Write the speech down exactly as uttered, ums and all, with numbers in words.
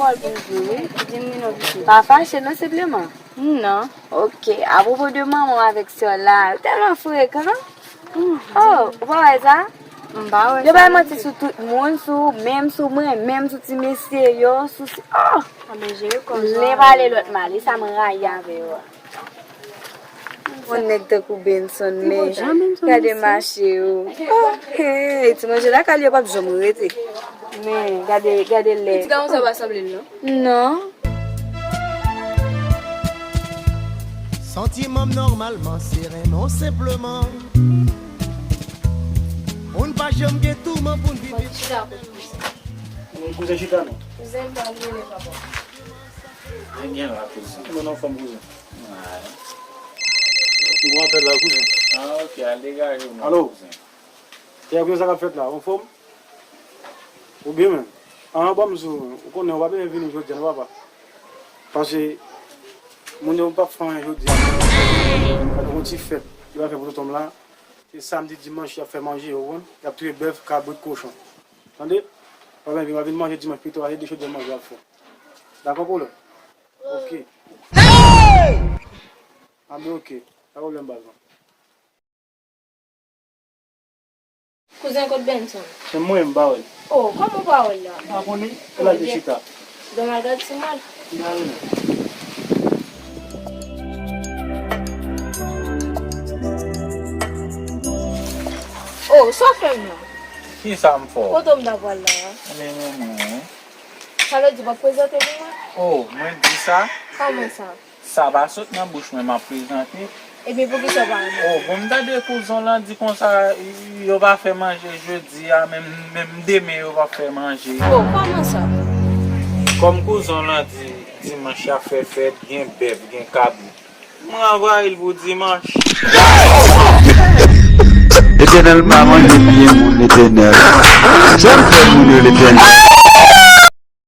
Pawòl pou m di w, wi. Di m wi non, pitit. Pa fache non, senpleman. Non. Ok, apwopo de manman w avèk sè w la, yo tèlman frekan. Oh, ou pa wè sa? M pa wè sa. Yo bay manti sou tout moun, sou ou menm, sou mwen menm, sou ti mesye yo, sou si, oh! Len pale lòt mal, e sa m rayi avè yo a. Yon nèg tankou Benson, men gade mache yo. Oh, hey, ti manje lakay yo p ap janm rete. Men gade, gade lè. Ti gason sa pa sanble l non. Non. Santiman m nòmalman se renmen w senpleman. Pou n pa janm gen touman pou n viv. Kouzen chita non. Kouzen pa rele papa. Mwen gen la kouzen. Mwen anfòm kouzen. M gon apèl la kouzen. Ah, ok, al degaje w non. Alo. Kouzen. Kouzen, sa k ap fèt la? Anfòm? Ou byen menm? Ah, ban m di w, ou konnen ou pa bezwen vini jodi a non papa. Paske moun yo p ap fè anyen jodi a. Gade yon ti fèt yo pral fè pou tonton m la. Se samdi, dimanch y ap fè manje, ou konprann? Y ap touye bèf, kabrit, kochon. Tande? Pa vin, pa vin manje dimanch pito, a se de chòdyè manje y ap fè. Dakò, kolonèl? Ok. Anben, ok. Pa pwoblèm, baz mwen. Kouzen, kot Benson? Se mwen, m pa wè l. Oh, kòman w pa wè l la? M pa konnen. E la l te chita. Donald gad si mal. M pa wè l. Oh, sa w fè m la? Kisa m fè w? Kote m ta pral la? Men, men, men. Sa vle di w p ap prezante pou mwen? Oh, mwen di sa? Kòman sa? Sa pa sot nan bouch mwen, m ap prezante. Epi poukisa w pa renmen? Oh, bon, m tande kouzen w lan di konsa, yo pa fè manje jodi a, menm, menm demen yo p ap fè manje. Oh, kòman sa? Kòm kouzen w lan di dimanch y ap fè fèt, gen bèf, gen kabrit. Mwen anvayi l pou dimanch. Letènèl pa manje pye moun, Letènèl. Sa m fè moun yo, Letènèl?